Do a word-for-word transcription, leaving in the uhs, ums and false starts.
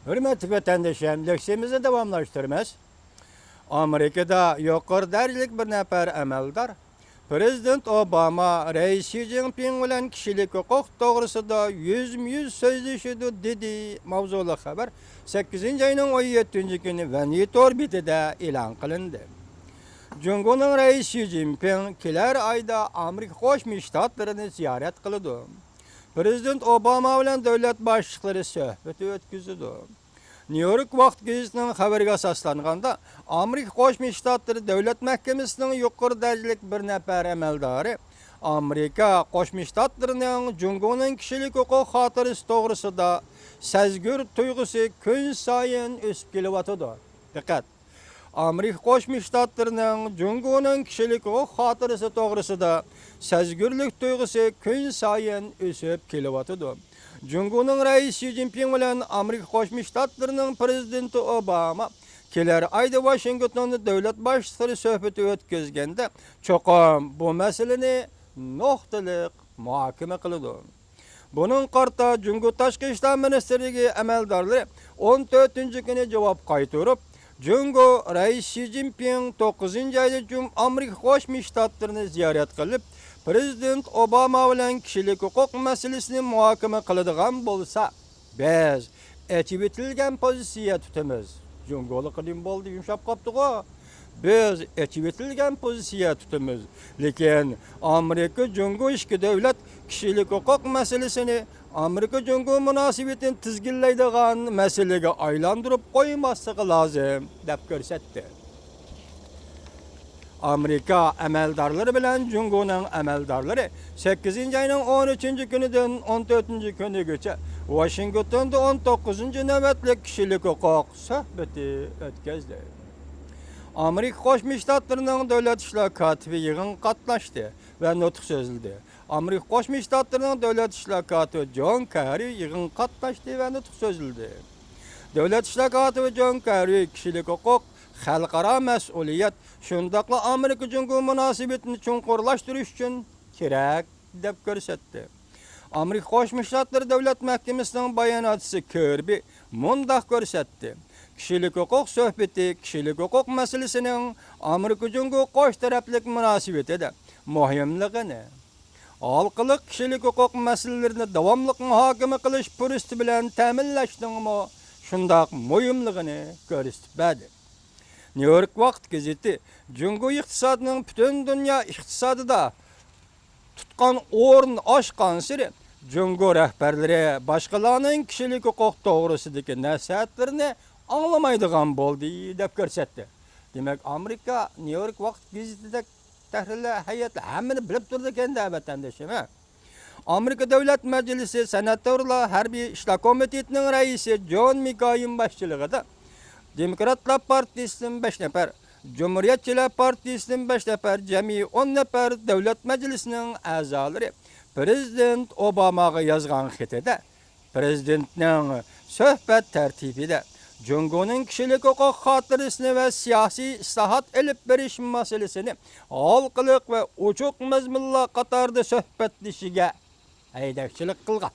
ھۆرمەتلىك ۋەتەندىشىم، لېكسىيەمىزنى داۋاملاشتۇرىمىز. ئامېرىكىدا يۇقىرى دەرىجىلىك بىر نەپەر ئەمەلدار پىرېزىدېنت ئوباما رەئىس شى جىنپىڭ بىلەن كىشىلىك ھوقۇق توغرىسىدا يۈزمۇ يۈز سۆزلىشىدۇ، دېدى. ماۋزۇلۇق خەۋەر سەككىزىنچى ئاينىڭ ئون يەتتىنچى كۈنى ۋەنيىتور بېتىدە ئېلان قىلىندى. جۇڭگونىڭ رەئىسى شى جىنپىڭ كېلەر ئايدا ئامېرىكا قوشما شتاتلىرىنى زىيارەت قىلىدۇ. پىرېزىدېنت ئوباما بىلەن دۆلەت باشلىقلىرى سۆھبىتى ئۆتكۈزىدۇ. نيۇ يورك ۋاقىت گېزىتىنىڭ خەۋىرىگە ئاساسلانغاندا، ئامېرىكا قوشما شتاتلىرى دۆلەت مەھكىمىسىنىڭ يۇقىرى دەرىجىلىك بىر نەپەر ئەمەلدارى ئامېرىكا قوشما شتاتلىرىنىڭ جۇڭگونىڭ كىشىلىك ھوقۇق خاتىرىسى توغرىسىدا سەزگۈر تۇيغۇسى كۈنسايىن ئۆسۈپ كېلىۋاتىدۇ. دىققەت! ئامېرىكا قوشما شتاتلىرىنىڭ جۇڭگونىڭ كىشىلىك ھوقۇق خاتىرىسى توغرىسىدا سەزگۈرلۈك تۇيغۇسى كۈنسايىن ئۆسۈپ كېلىۋاتىدۇ. جۇڭگونىڭ رەئىسى شى جىنپىڭ بىلەن ئامېرىكا قوشما شتاتلىرىنىڭ پىرېزىدېنتى ئوباما كېلەر ئايدا ۋاشىنگتوندا دۆلەت باشلىقلىرى سۆھبىتى ئۆتكۈزگەندە، چوقۇم بۇ مەسىلىنى نۇقتىلىق مۇھاكىمە قىلىدۇ. بۇنىڭغا قارىتا جۇڭگو تاشقى ئىشلار مىنىستىرلىكى ئەمەلدارلىرى ئون تۆتىنچى كۈنى جاۋاب قايتۇرۇپ، جۇڭگو رەئىسى شى جىنپىڭ توققۇزىنچى ئايدا جۇم-، ئامېرىكا قوشما شتاتلىرىنى زىيارەت قىلىپ، پىرېزىدېنت ئوباما بىلەن كىشىلىك ھوقۇق مەسىلىسىنى مۇھاكىمە قىلىدىغان بولسا، بىز ئېچىۋېتىلگەن پوزىتسىيە تۇتىمىز. جۇڭگولۇق نېمە بولدى، يۇمشاپ قاپتىغۇ؟ بىز ئېچىۋېتىلگەن پوزىتسىيە تۇتىمىز. لېكىن ئامېرىكا جۇڭگو ئىككى دۆلەت كىشىلىك ھوقۇق مەسىلىسىنى ئامېرىكا جۇڭگو مۇناسىۋىتىنى تىزگىنلەيدىغان مەسىلىگە ئايلاندۇرۇپ قويماسلىقى لازىم، دەپ كۆرسەتتى. ئامېرىكا ئەمەلدارلىرى بىلەن جۇڭگونىڭ ئەمەلدارلىرى سەككىزىنچى ئاينىڭ ئون ئۈچىنچى كۈنىدىن ئون تۆتىنچى كۈنىگىچە ۋاشىنگتوندا ئون توققۇزىنچى نۆۋەتلىك كىشىلىك ھوقۇق سۆھبىتى ئۆتكۈزدى. ئامېرىكا قوشما شتاتلىرىنىڭ دۆلەت ئىشلار كاتىپى يىغىنغا قاتناشتى ۋە نۇتۇق سۆزلىدى. ئامېرىكا قوشما شتاتلىرىنىڭ دۆلەت ئىشلار كاتىپى جون كېررى يىغىنغا قاتناشتى ۋە نۇتۇق سۆزلىدى. دۆلەت ئىشلار كاتىپى جون كېررى كىشىلىك ھوقۇق، خەلقئارا مەسئۇلىيەت، شۇنداقلا ئامېرىكا جۇڭگو مۇناسىۋىتىنى چوڭقۇرلاشتۇرۇش ئۈچۈن كېرەك، دەپ كۆرسەتتى. ئامېرىكا قوشما شتاتلىرى دۆلەت مەھكىمىسىنىڭ باياناتچىسى كىربى مۇنداق كۆرسەتتى: كىشىلىك ھوقۇق سۆھبىتى كىشىلىك ھوقۇق مەسىلىسىنىڭ ئامېرىكا جۇڭگو قوش تەرەپلىك مۇناسىۋىتىدە مۇھىملىقىنى، ھالقىلىق كىشىلىك ھوقۇق مەسىلىلىرىنى داۋاملىق مۇھاكىمە قىلىش پۇرسىتى بىلەن تەمىنلەشنىڭمۇ شۇنداق مۇھىملىقىنى كۆرسىتىپ بەردى. نيۇ يورك ۋاقىت گېزىتى جۇڭگو ئىقتىسادىنىڭ پۈتۈن دۇنيا ئىقتىسادىدا تۇتقان ئورنى ئاشقانسېرى، جۇڭگو رەھبەرلىرى باشقىلارنىڭ كىشىلىك ھوقۇق توغرىسىدىكى نەسىھەتلىرىنى ئاڭلىمايدىغان بولدى، دەپ كۆرسەتتى. دېمەك، ئامېرىكا نيۇ يورك ۋاقىت گېزىتىدەك تەھرىرلەر ھەيئەتلەر ھەممىنى بىلىپ تۇرىدىكەن-دە، ۋەتەندىشىم، ھە؟ ئامېرىكا دۆلەت مەجلىسى سېناتورلار ھەربىي ئىشلار كومىتېتىنىڭ رەئىسى جون مىكايىن باشچىلىقىدا دېموكراتلار پارتىيىسىدىن بەش نەپەر، جۇمھۇرىيەتچىلەر پارتىيىسىدىن بەش نەپەر، جەمئىي ئون نەپەر دۆلەت مەجلىسىنىڭ ئەزالىرى پىرېزىدېنت ئوباماغا يازغان خېتىدە، پىرېزىدېنتنىڭ سۆھبەت تەرتىپىدە جۇڭگونىڭ كىشىلىك ھوقۇق خاتىرىسىنى ۋە سىياسىي ئىسلاھات ئېلىپ بېرىش مەسىلىسىنى ھالقىلىق ۋە ئوچۇق مەزمۇنلار قاتارىدا سۆھبەتلىشىگە ھەيدەكچىلىك قىلغان.